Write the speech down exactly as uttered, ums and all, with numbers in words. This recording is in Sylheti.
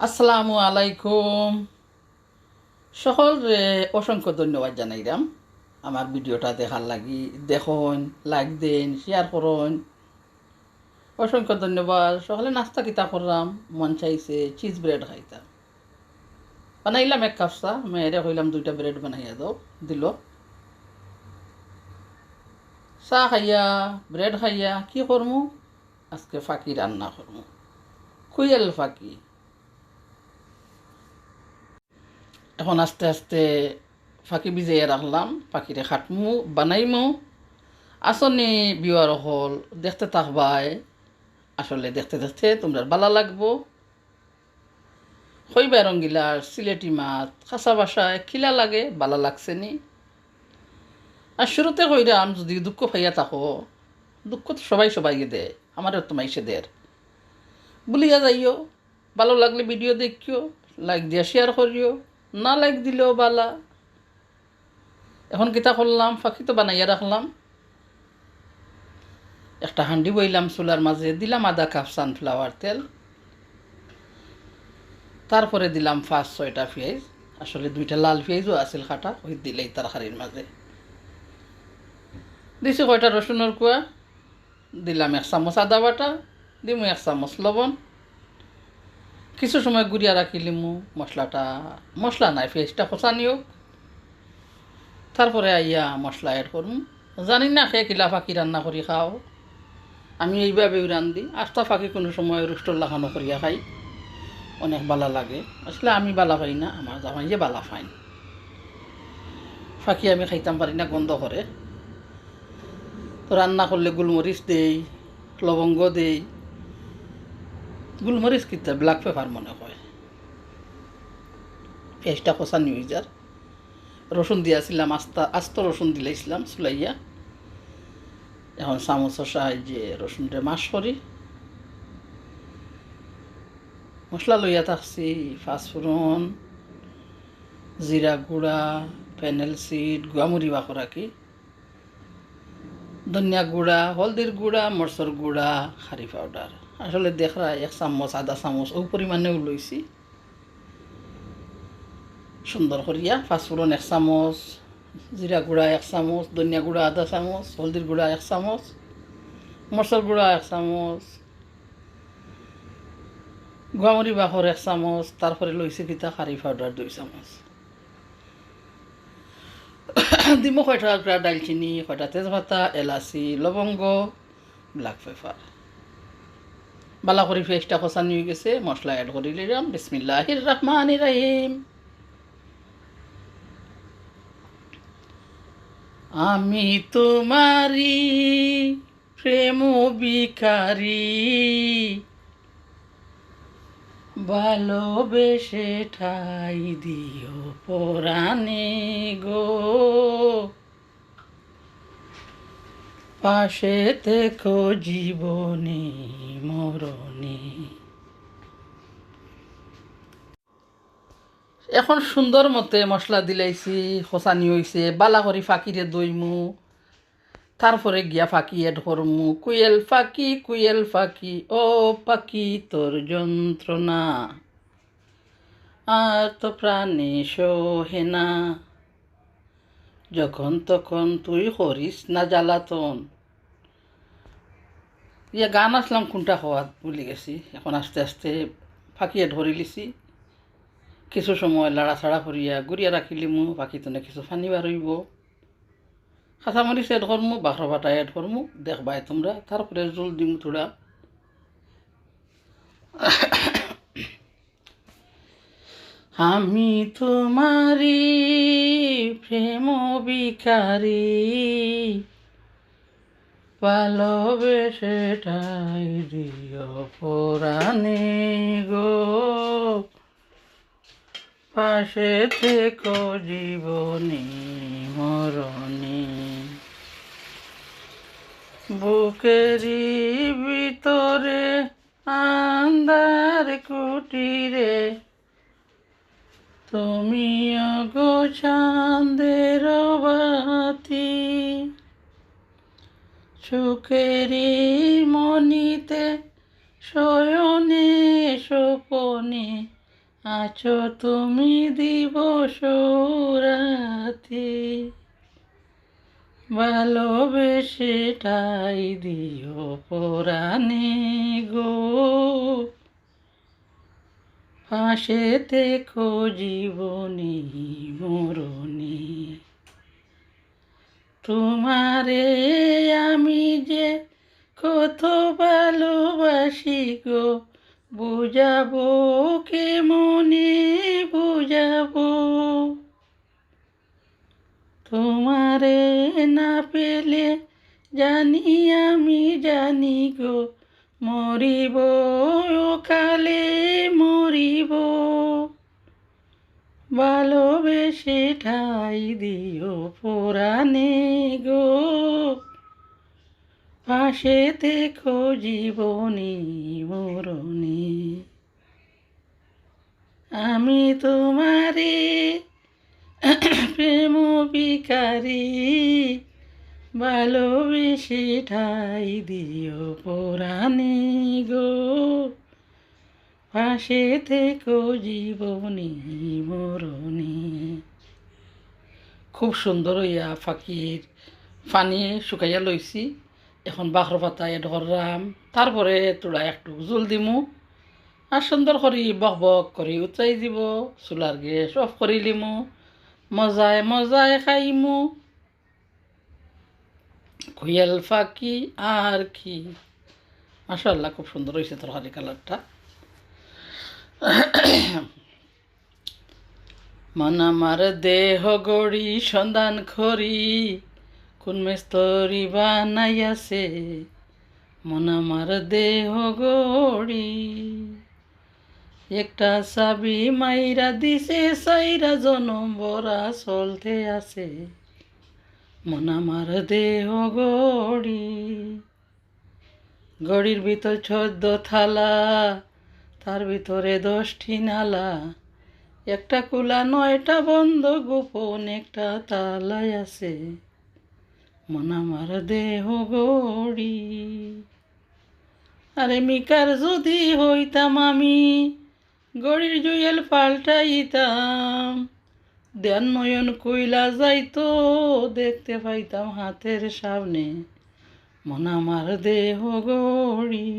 আসসালামু আলাইকুম। সকলরে অসংখ্য ধন্যবাদ জানাইরাম আমার ভিডিওটা দেখার লাগি। দেখইন, like দেইন, share করইন। অসংখ্য ধন্যবাদ। সকালে নাস্তা কিতা করলাম, মন চাইছে cheese bread খাইতাম। বানাইলাম এক কাপ চা, মেয়েরে কইলাম দুইটা bread বানাইয়া দাও, দিল। চা খাইয়া, bread খাইয়া কি করমু? আজকে ফাকি রান্না করমু, কুয়েল ফাকি। এখন আস্তে আস্তে ফাকি ভিজাইয়া রাখলাম, ফাকিরে কাটমু, বানাইমু। আছনি viewer অকল, দেখতে থাকবায়, আসলে দেখতে দেখতে তুমরার বালা লাগবো। কইবায় রঙ্গিলার সিলেটি মাত, খাসা ভাষায় কিলা লাগে, বালা লাগছে নি? আর শুরুতে কইরাম, যদি দুঃখ পাইয়া থাকো, দুঃখ তো সবাই সবাইকে দেয়, আমারও তো মাইনষে দের। ভুলিয়া যাইও, ভালা লাগলে ভিডিও দেখিও, like দিয়া share করিও, না like দিলেও বালা। এখন কিতা করলাম, ফাকি তো বানাইয়া রাখলাম। একটা হান্ডি বইলাম চুলার মাঝে, দিলাম আধা কাপ sunflower তেল, তারপরে দিলাম পাঁচ ছয়টা পিয়াইজ, আসলে দুইটা লাল পিয়াইজও আছিল কাটা, ওই দিলেই তরকারির মাঝে। দিছি কয়টা রসুনর কুয়া, দিলাম এক চামচ আদা বাটা, দিমু এক চামচ লবণ। কিছু সময় গুড়িয়া রাখিলিমু মশলাটা, মশলা নায়, পিয়াইজটা কষানি অউক, তারপরে আইয়া মশলা add করমু। জানি না কে কিলা ফাকি রান্না করি খাও, আমি এইভাবেউ রান্ধি। আস্তা ফাকি কুনু সময় roast-র লাখানও করিয়া খাই, অনেক বালা লাগে। আসলে আমি বালা পাই না, আমার জামাইয়ে বালা পাইন। ফাকি আমি খাইতাম পারি না, গন্ধ করে। তো রান্না করলে গুলমরিচ দেই, লবঙ্গ দেই, গুলমরিচ কিতা black pepper মনে হয়। পিয়াইজটা কষানি অইযার। রসুন দিয়াছিলাম, আস্তা, আস্ত রসুন দিলাইছিলাম ছুলাইয়া। এখন চামচর সাহায্যে রসুনরে mash করি। মশলা লইয়া থাকছি, পাঁচফোড়ন, জিরা গুঁড়া, fennel seed, গুয়ামুড়ি বাখর আর কি, ধনিয়া গুঁড়া, হলদির গুঁড়া, মরচর গুঁড়া, curry powder। আসলে দেখরা এক চামচ, আধা চামচ, অউ পরিমাণেউ লইছি। সুন্দর করিয়া পাঁচফোড়ন এক চামচ, জিরা গুঁড়া এক চামচ, ধনিয়া গুঁড়া আধা চামচ, হলদির গুঁড়া এক চামচ, মরচর গুঁড়া এক চামচ, গুয়ামুড়ি বাখর এক চামচ, তারপরে লইছি কিতা curry powder দুই চামচ। দিমু কয়টা টুকরা দারচিনি, কয়টা তেজপাতা, এলাচি, লবঙ্গ, black pepper। বালা করি পিয়াইজটা কষানি অইগেছে, মশলা add করিলিরাম। বিসমিল্লাহির রহমানির রহিম। আমি তোমারই প্রেম ভিখারি, ভালোবেসে ঠাই দিও পরাণে গো, পাশে থেকো জীবনে মরণে। এখন সুন্দর মতে মশলা দিলাইছি, কষানি অইছে, বালা করি ফাকিরে ধইমু, তারপরে গিয়া ফাকি add করমু। কুয়েল ফাকি, কুয়েল ফাকি, ও ফাকি তোর যন্ত্রণা আর তো প্রাণে সহে না। যখন তখন তুই করিস না জ্বালাতন। ইয়া গান আছলাম কুনটা কওয়াত ভুলি গেছি। এখন আস্তে আস্তে ফাকি add করিলিছি। কিছু সময় লাড়াচাড়া করিয়া গুড়িয়া রাখিলিমু, ফাকি তনে কিছু পানি বার অইবো। কাঁচামরিচ add করমু, বাখর বাটা add করমু, দেখবায় তুমরা। তারপরে জুল দিমু থুড়া। আমি তোমারই প্রেম ভিখারি, ভালোবেসে ঠাই দিও পরাণে গো, পাশে থেকো জীবনে মরণে। বুকেরই ভিতরে আন্ধার কুটিরে, তুমিও গো চাঁদের বাতি। সুখেরই মনিতে শয়নে স্বপনে, আছো তুমি দিবস রাতি, ভালোবেসে ঠাই দিও পরাণে গো। পাশে থেকো জীবনে মরণে। তোমারে আমি যে কত ভালোবাসি গো, বুঝাবো কেমনে বুঝাবো। তোমারে না পেলে জানি আমি জানি গো, মরিব অকালে মরিব। ভালোবেসে ঠাই দিও পরাণে গো, পাশে থেকো জীবনে মরণে। আমি তোমারে প্রেম ভিখারি, ভালোবেসে ঠাই দিও পরাণে গো, পাশে থেকো জীবনে মরণে। খুব সুন্দর অইয়া ফাকির পানি শুকাইয়া লইছি। এখন বাখর পাতা add করলাম, তারপরে তুড়া একটু জুল দিমু। আর সুন্দর করি বক বক করি উতলাই দিব, চুলার gas off করি লিমু। মজায় মজায় খাইমু। কোয়েল ফাকি আর কি। মাশাআল্লাহ, খুব সুন্দর অইছে তরকারি colourটা। মন আমার দেহ গড়ি সন্ধান করি, কোন মিস্ত্রি বানাইয়াছে মন আমার দেহ গড়ি। একটা চাবি মাইরা দিছে, চাইরা জনম ভরা চলতে আছে মন আমার দেহ গড়ি। ঘড়ির ভিতর চোদ্দ থালা, তার ভিতরে দশটি নালা। একটা খোলা, নয়টা বন্ধ, গোপন একটা তালা আছে মন আমার দেহ গড়ি। আরে মিকার যদি হইতাম আমি, ঘড়ির জুয়েল পাল্টাইতাম। দেন নয়ন কইলা যাইতো, দেখতে পাইতাম হাতের সামনে মন আমার দেহ গড়ি।